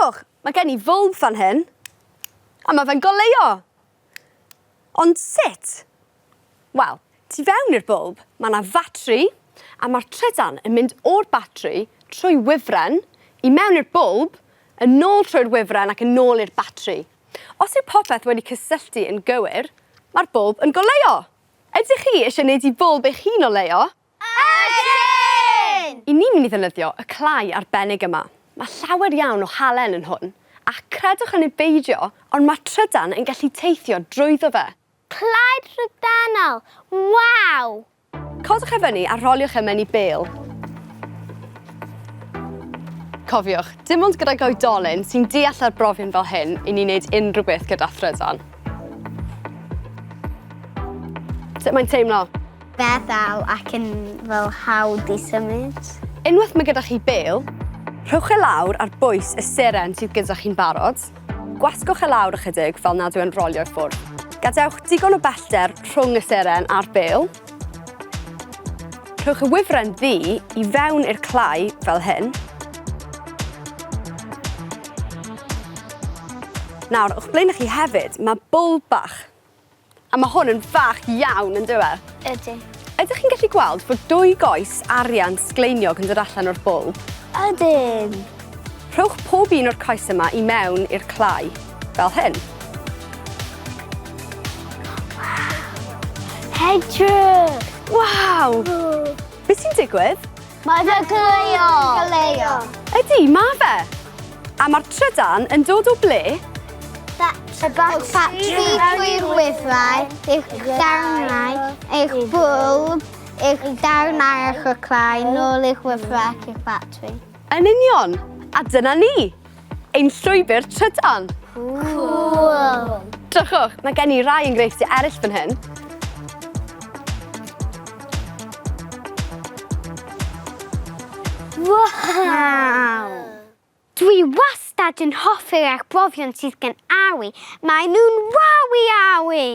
Drychwch, mae gen i fwlb fan hyn. A mae fe'n goleuo. Ond sut? Wel, tu fewn i'r bwlb, mae 'na fatri, a mae'r trydan yn mynd o'r batri trwy wifren i mewn i'r bwlb, yn ôl trwy'r wifren ac yn ôl i'r batri. Os yw popeth wedi cysylltu yn gywir, mae'r bwlb yn goleuo! Ydych chi eisiau gwneud i bwlb eich hun oleuo? Ydyn! I ni'n mynd i ddefnyddio y clai arbennig yma. Mae llawer iawn o halen yn hwn, a credwch yn neu beidio, ond mae trydan yn gallu teithio drwyddo fe. Clai trydanol! Waw! Codwch e fyny a rholiwch e mewn i bêl. Cofiwch, dim ond gydag oedolyn sy'n deall arbrofion fel hyn i ni wneud unrhyw beth gyda thrydan. Sut mae'n teimlo? Feddal ac yn fel hawdd i symud. Unwaith mae gyda chi bêl, rhowch e lawr ar bwys y seren sydd gyda chi'n barod. Gwasgwch e lawr ychydig fel nad yw e'n rolio i ffwrdd. Gadewch digon o bellter rhwng y seren a'r bêl. Rhowch y wifren ddu i fewn i'r clai fel hyn. Nawr, o'ch blaen chi hefyd, mae bwlb bach. A mae hwn yn fach iawn, yn dyw e? Ydy. Ydych chi'n gallu gweld fod dwy goes arian sgleiniog yn dod allan o'r bwlb? Ydyn. Rhowch pob un o'r coes yma i mewn i'r clai, fel hyn. Edrych! Waw! Be sy'n digwydd? Mae fe goleuo! Goleuo. Ydy, mae fe! A mae'r trydan yn dod o ble? Y batri trwy'r wifrau, eich darnau, eich bwlb, eich darnau a'ch clai, nôl i'ch wifrau ac i'ch batri. Yn union! A dyna ni! Ein llwybr trydan! Cool! Drychwch, mae gen i rai enghreifftiau eraill fan hyn. Waw! Dwi wastad yn hoffi'r arbrofion sydd gan Ari. Maen nhw'n wawi Ari!